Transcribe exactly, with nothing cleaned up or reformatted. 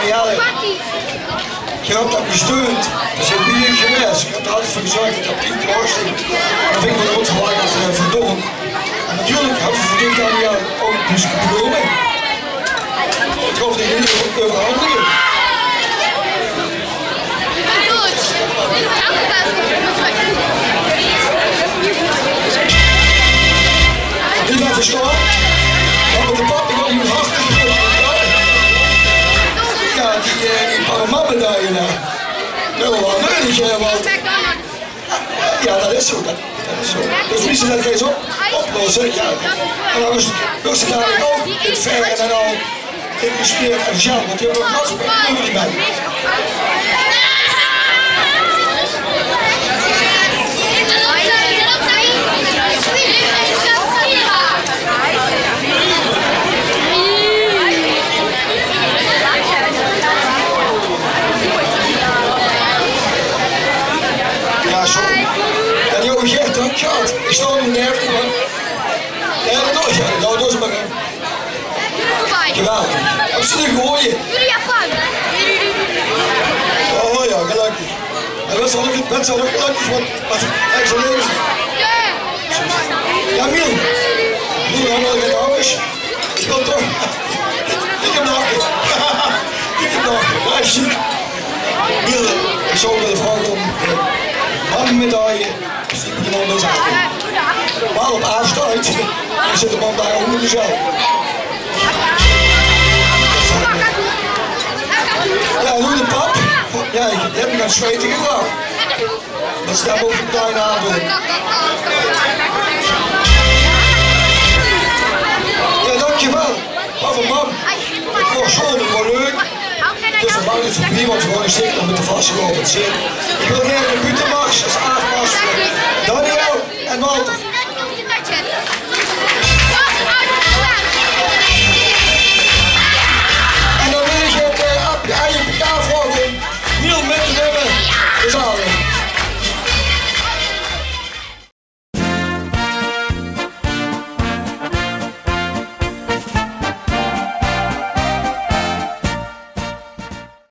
Ja, geer höb det gesteund. Veer zeen bie gewaes. Geer höb d'r altied veur gezörg det d'r pien klaor stóng. Det vinj ich waal good verwacht, eh, verdomme. En natuurlik höbbe veer veur dit jaor ouch dus diploma. Ich gaon die hie euverhandige. Dit is verstaan. Mer mit de pap, ich wil hie hartstikke good. Ja, die, eh, die paramouwmedaille, hè. Det waas waal neudig, hè, want Ja, det is zo, det, det is zo. Dus wie ze det ins op, oplosse, ja. En dan is, is 't dalik ouch in Veer en dan al in Gespeerd en Sjel, want die höbbe nog wat van die man. Ja, zo. Ja, die ouwe Gert, hè? Gert, ich stóng d'r neve, man. Ja, det doon ich. Ja, det doon ich mer, hè. Geweldig. Absoluut goeie. Oh ja, gelökkig. En waat zal ich, waat zal ich gelökkig, want, waat, ich zal effe Ja, Miel. Miel, dan wil ich get angers. Ich wil toch. Ich höb lache. Ich höb lache. Ja, ich zeen. Miel, ich zou wille vraoge óm, eh, de medaille. Waal op aafstand. Dan zit de man dao ónger de zaal. Ja, noe de pap. Ja, ich höb 'm aan 't zweite gevraog. Det stèm ouch metein aan, huur. Ja, dankjewel. Pap en mam. Ich vónj 't waal leuk. Dus dan maak ich 't veurbie, want veer gaon zeker nog mit de vasteloavend zeen. Ich wil gaer de buuttemars es aafmars veur Daniel en Walter.